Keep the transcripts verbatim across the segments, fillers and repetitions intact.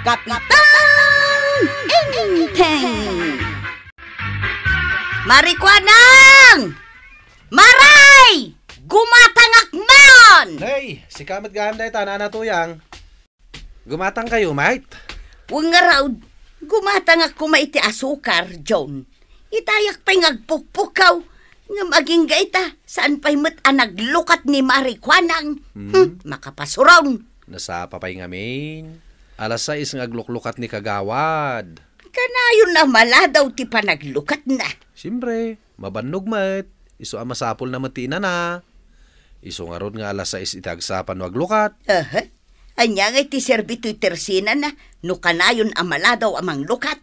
Kapitan Enteng! Mari Kuanang! Maray! Gumatangak man! Nay, sika met gayam dayta, Nana Tuyang. Gumatangkayo, mait? Wen ngarud, gumatangak koma iti asukar, John. Itayak pay nga agpukpukaw, ngem agingga ita, saan pay met a naglukat ni Mari Kuanang. Hmm. Hmm, makapasuron. Nasapa pay ngamin. Alas sais nga agluklukat ni Kagawad. Kanayon a maladaw ti panaglukatna. Siempre, mabannog met. Isu a masapulna met ti inana. Isu ngarud nga alas sais iti agsapa no aglukat. Aha. Ania ngay ti serbi toy tersenana no kanayon a maladaw a manglukat?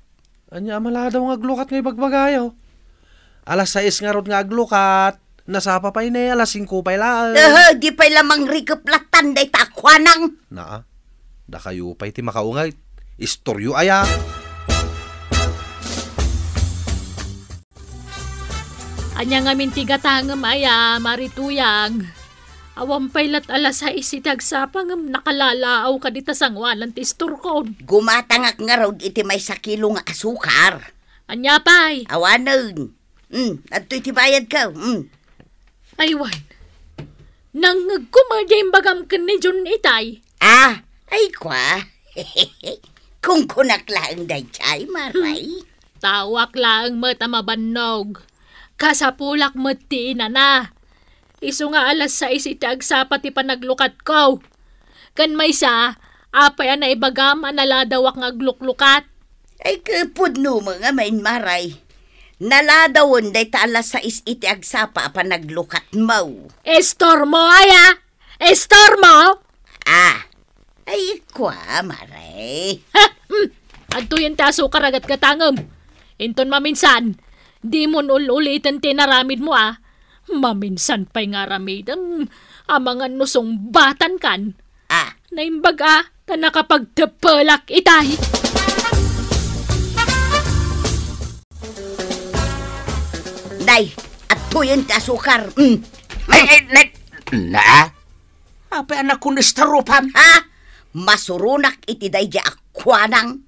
Ania a maladaw nga aglukat nga ibagbagayo? Alas sais ngarud nga aglukat. Nasapa pay ne, alas singko pay laeng. Aha, di pay la mangrikep lattan dayta a Kuanang. Naa, dakayo pay ti makaunget. Istoryo aya. Ania ngamin ti gatangem aya, Mari Tuyang? Awan pay lat alas sais iti agsapa ngem nakalalaawka dita sangoanan ti istorkon. Gumatangak ngarud iti maysa kilo nga asukar. Ania pay? Awanen. Hmm, adtoy ti bayadko. Hmm. Ay, wen. Nangngegko met diay imbagam ken ni John itay. Ah, ay kua. Kunkunak laeng daydiay, Maray. Hmm. Taoak laeng met a mabannog. Kasapulak met ti inana. Isu nga alas sais iti agsapa ti panaglukatko. Ken maysa, apay a naibagam a naladawak nga agluklukat? Ay, ket pudno met ngamin, Maray. Naladawen dayta alas sais iti agsapa a panaglukatmo. Istormo aya? Istormo? Ah, ay, kua, Maray. Ha? Hmm. Adtoyen ti asukar a gatgatangem. Inton maminsan, dimon ul-uliten ti inaramidmo, a. Maminsan pay nga aramidem, amangan no sungbatankan. Ah. Naimbag, a, ta nakapagteppelak itay. Nay, adtoyen ti asukar. Mm. Ay, ay, nay, na? Apay a nakunes ta rupam? Ha? Masuronak iti daydiay a Kuanang.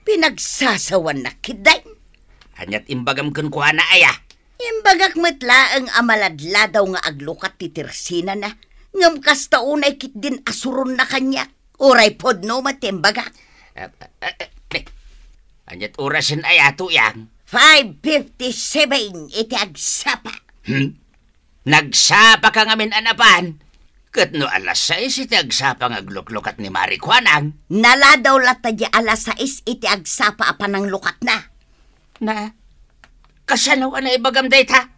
Pinagsasawannak ketdin. Aniat imbagam kenkuana aya? Imbagak met laeng a maladladaw nga aglukat ti tersenana, ngem kasta unay ketdin a suronna kaniak. Uray pudno met ti imbagak. Eh, eh, eh, eh, aniat orasen aya, Tuyang? Five fifty-seven iti agsapa. Hmm? Nagsapaka ngamin a napan, ket no alas sais iti agsapa nga agluklukat ni Mari Kuanang. Naladaw latta diay alas sais iti agsapa a pananglukatna. Na, kasano a naibagam dayta?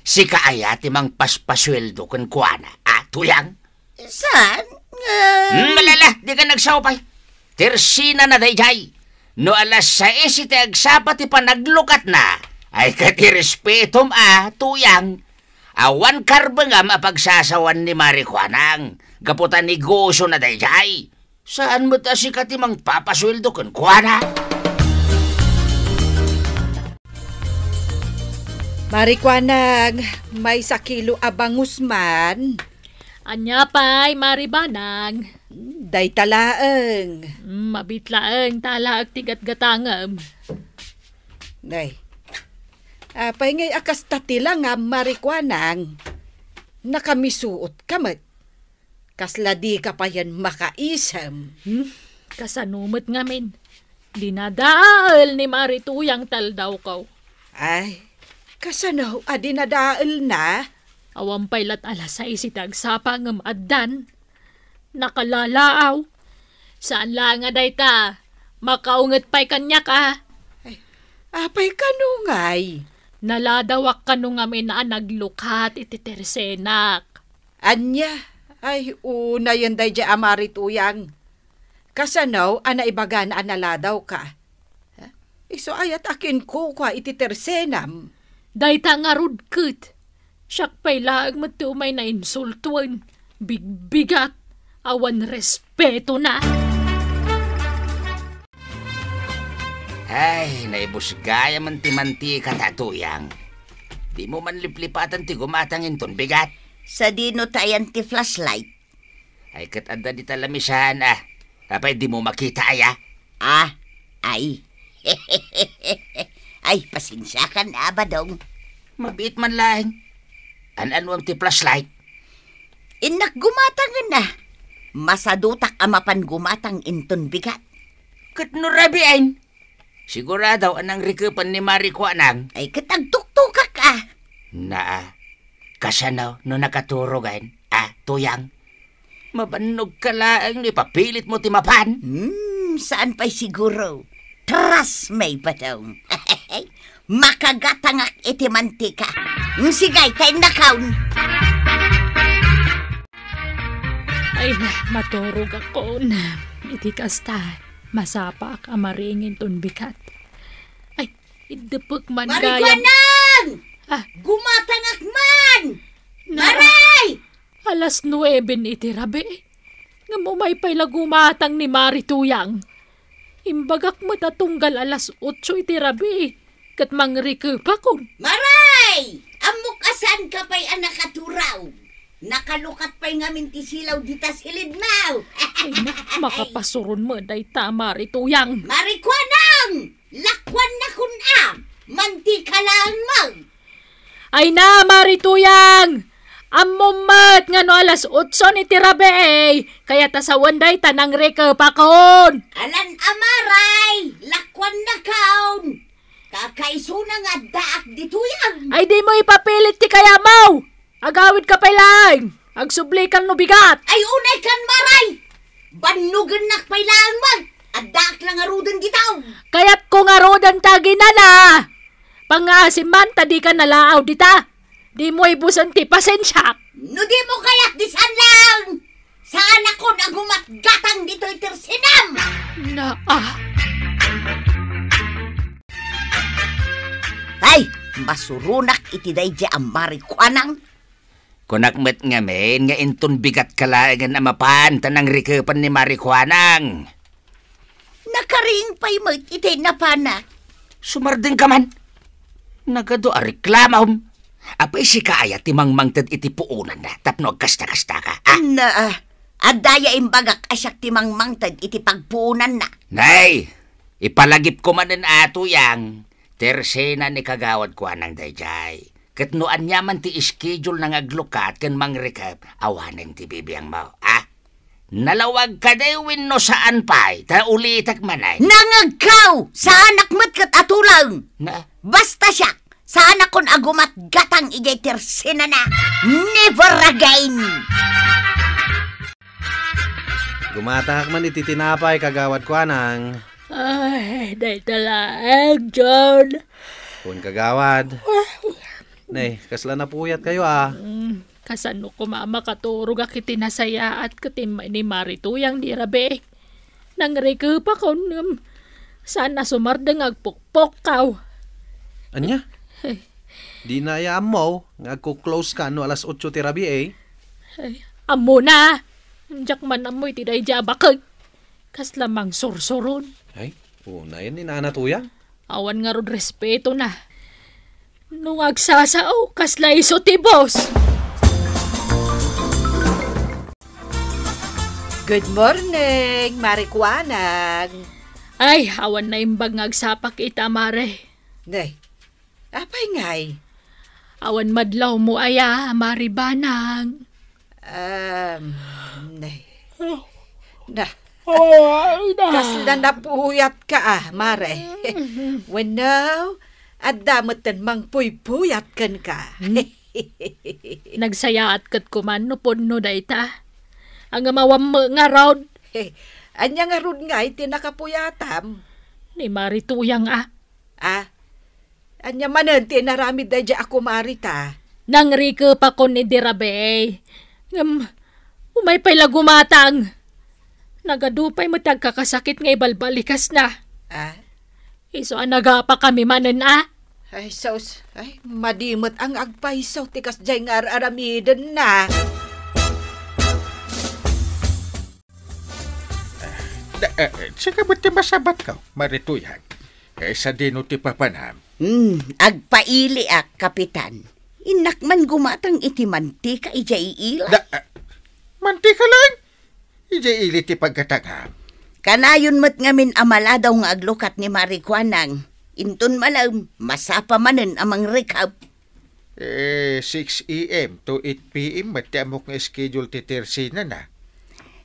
Sika aya ti mangpaspasueldo kenkuana, a, Tuyang? Saan nga? Hmm, malala, dika nagsaupay. Tersenana daydiay. No alas sais iti agsapa ti panaglukatna, ay ket irespetom a, Tuyang. Awan karbengam a pagsasawan ni Mari Kuanang, gapu ta negosiona daydiay. Saan met a sika ti mangpapasueldo kenkuana. Mari Kuanang, maysa kilo a bangus man. Ania pay, Mari Banang? Dayta laeng. Mm, mabit laeng, talaek ti gatgatangem. Nay, apay ngay a kasta ti langam, Mari Kuanang? Nakamisuotka met. Kasla dika payen makaisem. Hmm? Kasano met ngamin? Dinadael ni Mari Tuyang ti aldawko. Ay, kasano a dinadaelna? Awan pay lat alas sais iti agsapa ngem addan. Nakalalaaw. Saan laeng a dayta, makaunget pay kaniak a. Ay, apay kano ngay? Naladawak kano ngamin a naglukat iti tersenak. Ania? Ay, unayen daydiay a Mari Tuyang. Kasano a naibagana a naladawka? Isu ayat a kinkukua iti tersenam? Dayta ngarud ket. Siak pay laeng met ti umay nainsultoen. Bigbigat. Awan respetona. Ay, naibus gayamen ti mantika ta, Tuyang. Dimo man liplipaten ti gumatang inton bigat? Sadino ta ayan ti flashlight? Ay, ket adda dita lamisan, a. Apay, dimo makita aya? Ah, ay. Ay, pasensiakan, a, Badong. Mabiit man laeng. An-anuem ti flashlight? Innak gumatangen a. Masadutak a mapan gumatang inton bigat. Ket no rabiin? Sigurado a nangrikepen ni Mari Kuanang. Ay, ket agtuktokak a. Naa, kasano no nakaturogen, a, Tuyang? Mabannogka laeng no ipapilitmo ti mapan. Hmm, saan pay siguro. Trust me, Badong. Makagatangak iti mantika. Hmm, sige, ta innakon. Ay na, maturogakon. Iti kasta, masapaak a maringin ton bigat. Ay, iddepek man gayam. Marikuanang! Ah. Gumatangak man! Na- Maray! Alas nueben iti rabii. Ngem umay pay la gumatang ni Mari Tuyang. Imbagak met a tunggal alas otso iti rabii, ket mangrikepakon. Maray! Ammok a saanka pay a nakaturaw. Nakalukat pay ngamin ti silaw dita silidmo. Ay, na, makapasuron met dayta, Mari Tuyang. Mari Kuanang! Lakuannakon a, mantika laeng man. Ay na, Mari Tuyang! Ammom met nga no alas otso iti rabii, kayat a sawen dayta nangrikepakon. Alan a, Maray, lakuannakon. Kakaisuna nga addaak ditoy, a. Ay, dimo ipapilit ti kayatmo. Agawidka pay laeng. Agsublikan no bigat. Ay, unaykan, Maray. Bannogennak pay laeng man. Addaak la ngaruden dita. Kayatko ngaruden ta aginana. Pangngaasim man ta dika nalaaw dita. Dimo ibusen ti pasensiak. No dimo kayat, di saan laeng. Saanakon a gumatgatang ditoy tersenam. Naa. Ay, masuronak iti daydiay a Mari Kuanang. Kunak met ngamin nga inton bigatka laengen a mapan ta nangrikepen ni Mari Kuanang. Nakariing pay met iti napanak. Sumardengka man. Nagadu a reklamom. Apay, sika aya ti mangmangted iti puonanna tapno agkasta-kastaka, a? Naa, adda aya imbagak a siak ti mangmangted iti pagpuonanna. Nay, ipalagipko manen, a Tuyang, tersena ni Kagawad Kuanang daydiay. Ket no aniaman ti schedule-na nga aglukat ken mangrikep, awanen ti bibiangmo, a? Nalawag kadi wenno saan pay, ta ulitek manen. Nangngegko! Saanak met ket a tuleng! Na? Basta siak, saanakon a gumatgatang idiay tersenana. Never again! Gumatangak man iti tinapay, Kagawad Kuanang. Ay, dayta laeng, John. Wen, Kagawad. Nay, kasla napuyatkayo, a. Mm, kasano koma a makaturogak iti nasayaat ket immay ni Mari Tuyang di rabii? Nangrikepakon ngem saan a sumardeng nga agpukpukkaw. Ania? Ay. Dina aya ammo nga agko-close ka no alas otso ti rabii, e? Ay, ammona. Diak man ammo iti daydiay a bakek. Kasla mangsursuron. Ay, unayen ni Nana Tuyang. Awan ngarud respetona. No agsasao, kasla isu ti boss. Good morning, Mari Kuanang. Ay, awan naimbag nga agsapak ita, Mare. Nay, apay ngay? Awan madlawmo aya, Mari Banang. Um, nay. Na. Oh, ay na. Kasla napuyatka, a, Mare. Wenno, adda metten mangpuypuyat kenka. Hmm? Nagsayaat ket kuman no pudno dayta. Ngem awan met ngarud. Ania ngarud ngay ti nakapuyatam? Ni Mari Tuyang, a. A? Ania manen ti inaramid daydiay a kumarita? Nangrikepakon idi rabii. Ngem, umay pay la gumatang. Nagadu pay met ti agkakasakit nga ibalbalikasna. A? Isu a nagapakami manen, a? Ay, sus. Ay, madi met a nga agpayso ti kasdiay nga ar-aramidenna. Eh, da, eh, sika met ti masabatko, Mari Tuyang. Eh, sadino ti papanam? Hmm, agpailiak, Kapitan. Innak man gumatang iti mantika idiay ili. Da, eh, mantika laeng? Idiay ili ti paggatangam. Kanayon met ngamin a maladaw nga aglukat ni Mari Kuanang. Inton malem, masapa manen a mangrikep. Eh, six A M to eight P M met ti ammok nga schedule ti Tercena na.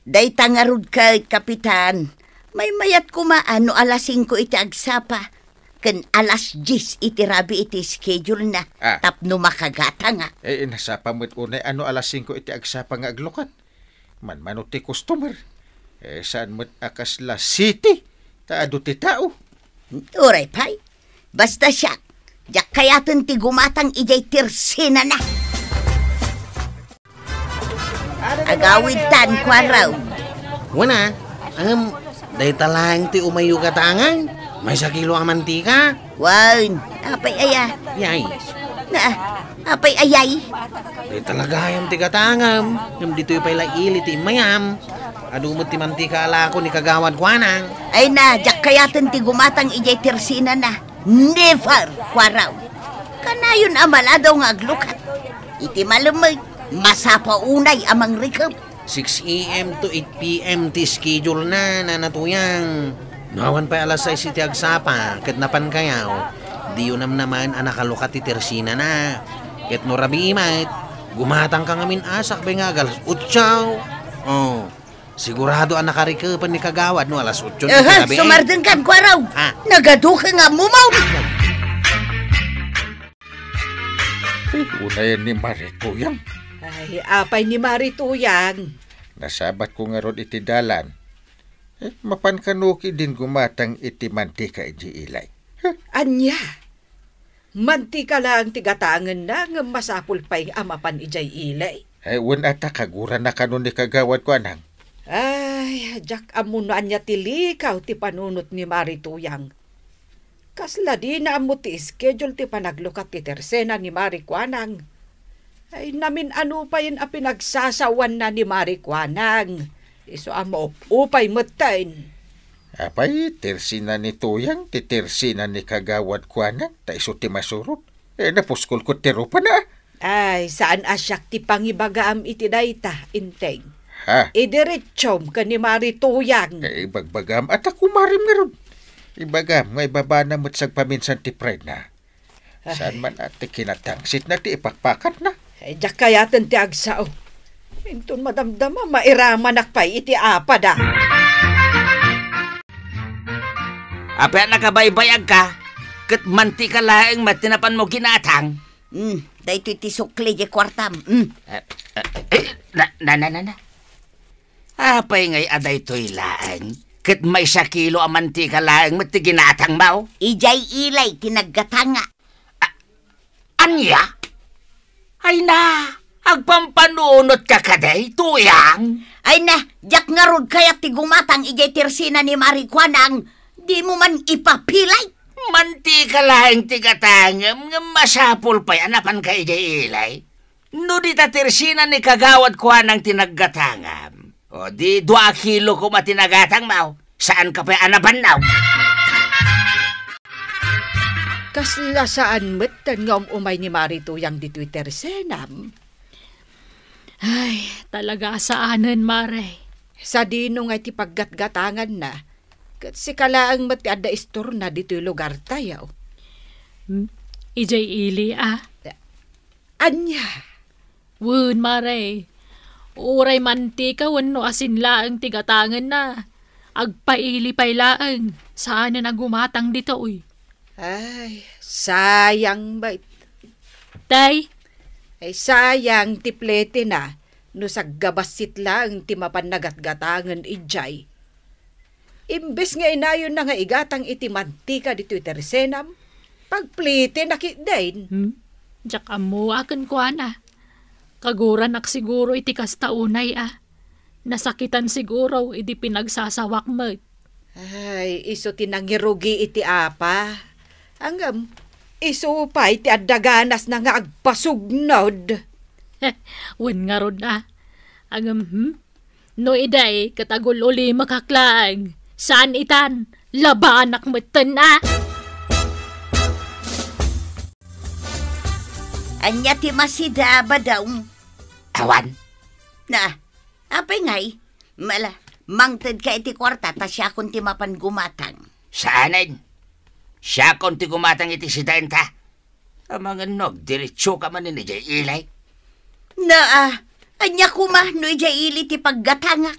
Dayta ngarud ket, Kapitan, maymayat koma a no alas singko iti agsapa, ken alas dies iti rabii iti schedule na, Ah. tapno makagatangak. Eh, nasapa met unay a no alas singko iti agsapa nga aglukat. Manmano ti customer. Eh, saan met a kasla city, ta adu ti tao. Uray pay. Basta siak, diak kayaten ti gumatang idiay Tercena na. Agawidtan, Kuaraw. Wen a, em, dayta laeng ti umayyo gatangan. Maysa kilo a mantika. Wen, apay aya? Yay. Na, apay ayay? Dayta la gayam ti gatangam. Ngem ditoy pay la ili ti immayam. Adu met ti mantika a lako ni Kagawad Kuanang. Ay na, diak kayaten ti gumatang idiay Tercena na. Never, Kuaraw. Kanayon a maladaw nga aglukat. Iti malem met, masapa unay a mangrikep. Six A M to eight P M ti schedule na, Nana Tuyang. No awan pay alas sais iti agsapa, ket napankayo, diyo namnamaen a nakalukat ti Tercena na. Ket no rabii met, gumatangka ngamin a sakbay nga ag-alas otso. Oh, sigurado a nakarikepen ni Kagawad no alas otso iti Aha, rabii. Sumardengkan, Kuaraw. Ah. Nagaduka nga ammom. Ay, unayen ni Mari Tuyang. Ay, apay ni Mari Tuyang? Nasabatko ngarud iti dalan. Eh, mapan kano ketdin gumatang iti mantika idiay ilay? Huh? Ania? Mantika laeng ti gatangenna, ngem masapul pay a mapan idiay ilay. Ay, wen a ta, kagurana kano ni Kagawad Kuanang. Ay, diak ammo no ania ti likaw ti panunot ni Mari Tuyang. Kasla dina ammo ti schedule ti panaglukat ti Tercena ni Mari Kuanang. Ay, namin-ano payen a pinagsasawanna ni Mari Kuanang. Isu a maupupay metten. Apay, Tercena ni Tuyang, ti Tercena ni Kagawad Kuanang, ta isu ti masurot. Eh, napuskolko ti rupana. Ay, saan a siak ti pangibagaam iti dayta, Enteng. Ha? Idiretsum ken ni Mari Tuyang. Eh, ibagbagam, ata kumarim ngarud. Ibagam nga ibabana met sagpaminsan ti pride na. Ay. Saan man a ti kinatangsitna ti ipakpakatna? Ay, diak kayaten ti agsao. Inton madamdama, mairamanak pay iti apad a. Apay a nakabaybayagka, ket mantika laeng met ti napanmo ginatang? Hmm, daytoy ti sukli ti kuartam. Hmm. Eh, eh, eh, na, na, na, na, na. Apay ngay a daytoy laeng? Ket maysa kilo a mantika laeng met ti ginatangmo? Idiay ilay ti naggatanga. A-, ania? Ay na, agpampanunotka kadi, Tuyang? Ay na, diak ngarud kayat ti gumatang idiay Tercena ni Mari Kuanang, dimo man ipapilay. Mantika laeng ti gatangem, ngem masapul pay a napanka idiay ilay. No dita Tercena ni Kagawad Kuanang ti naggatangam, o di dua a kilo koma ti nagatangmo, saanka pay a nabannaw. Kasla saan metten nga um-umay ni Mari Tuyang ditoy Tercenam? Ay, talaga a saanen, Mare. Sadino ngay ti paggatgatanganna? Ket sika laeng met ti adda istorna ditoy lugartayo. Hmm? Idiay ili a? Ania? Wen, Mare. Uray mantika wenno asin laeng ti gatangenna, agpaili pay laeng, saanen a gumatang ditoy. Ay, sayang met. Tay? Ay, sayang ti plitena no saggabassit laeng ti mapan nagatgatangen idiay. Imbes nga inayonna nga igatang iti mantika ditoy Tercenam, pagplitena ketdin. Hmm? Diak ammo a kenkuana. Kaguranak siguro iti kasta unay a. Nasakitan siguro idi pinagsasawak met. Ay, isu ti nangirugi iti apa. Ngem, isu pay ti adda ganasna nga agpasugnod. Wen ngarud a. Ngem, hmm? No idiay ket agul-ulimekak laeng, saan itan, labanak metten a. Ania ti masida, Badong? Awan. Na, apay ngay? Mala, Mangtedka iti kuarta ta siakon ti mapan gumatang. Saanen. Siakon ti gumatang iti sidaenta. Amangan no agdiretsoka manen idiay ili. Naa, ania koma no idiay ili ti paggatangak?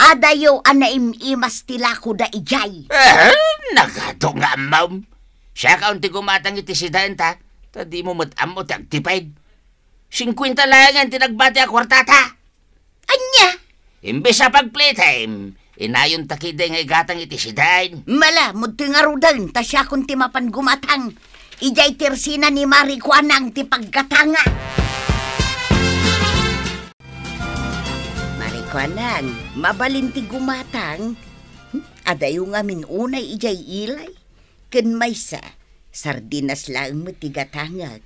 Adayo a naim-imas ti lakoda idiay. Eh, nagado nga ammom. Siakon ti gumatang iti sidaenta, ta dimo met ammo ti agtipid. Singkuenta laengen ti nagbati a kuartata. Ania? Imbes a pagpilitem, inayonta ketdi nga igatang iti sidaen. Mala, mudtoy ngaruden, ta siakon ti mapan gumatang. Idiay tersena ni Mari Kuanang ti paggatanga. Mari Kuanang, mabalin ti gumatang. Hmm? Adayo ngamin unay idiay ili. Ken maysa, sardinas laeng met ti gatangek.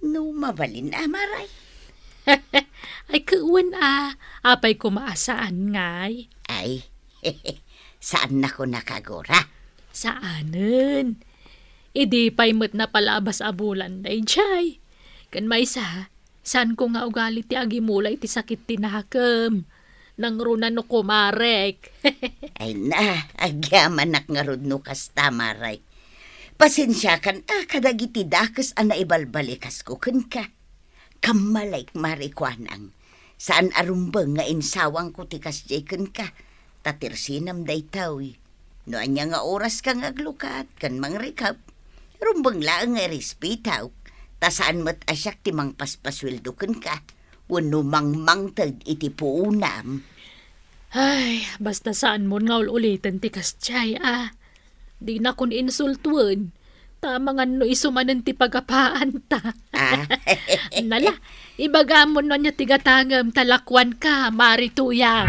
No mabalin a, Mari. Ay, ket wen a, apay koma a saan ngay? Ay, saannakon a kagura. Saanen. Idi pay met napalabas a bulan daydiay. Ken maysa, saanko nga ugali ti agimula iti sakit ti nakem. Nangruna no kumarek. Ay na, agyamanak ngarud no kasta, Mari. Pasensiakan a kadagiti dakes a naibalbalikasko kenka. Kammalek, Mari Kuanang. Saan a rumbeng nga insawangko ti kasdiay kenka. Ta tersenam daytoy. No ania nga oraska nga aglukat ken mangrikep, rumbeng laeng nga irespetak, ta saan met a siak ti mangpaspasueldo kenka wenno mangmangted iti puonam. Ay, basta saanmon nga ul-uliten ti kasdiay a. Dinakon insultoen. Ta amangan no isu manen ti pagapaanta. Ah. Nala, ibagamon no ania ti gatangem ta lakuanka, Mari Tuyang.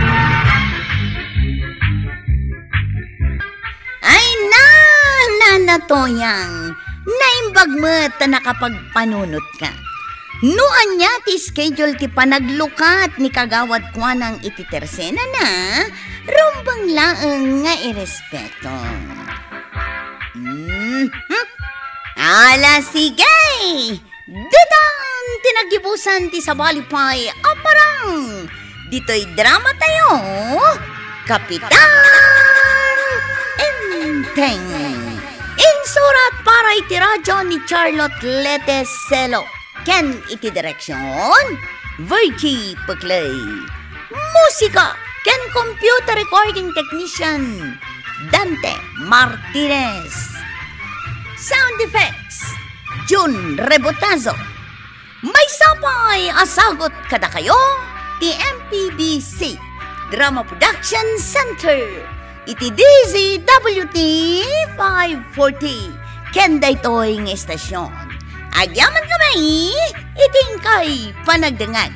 Ay na, Nana Tuyang, naimbag met ta nakapagpanunotka. No ania ti schedule ti panaglukat ni Kagawad Kuanang iti tersenana, rumbeng laeng nga irespeto. Mhm. Ala, sige! Ditan ti naggibusan ti sabali pay a parang ditoy drama tayo, Kapitan Enteng. Insurat para iti radyo ni Charlotte Lete Celo ken iti direksyon, Virgie Peclay. Musika ken computer recording technician, Dante Martinez. Sound effects, Jun Rebotazo. Maysa pay a sagut kadakayo ti M P B C Drama Production Center iti D Z W T five forty ken daytoy nga istasyon. Agyaman kami iti inkay panagdengngeg.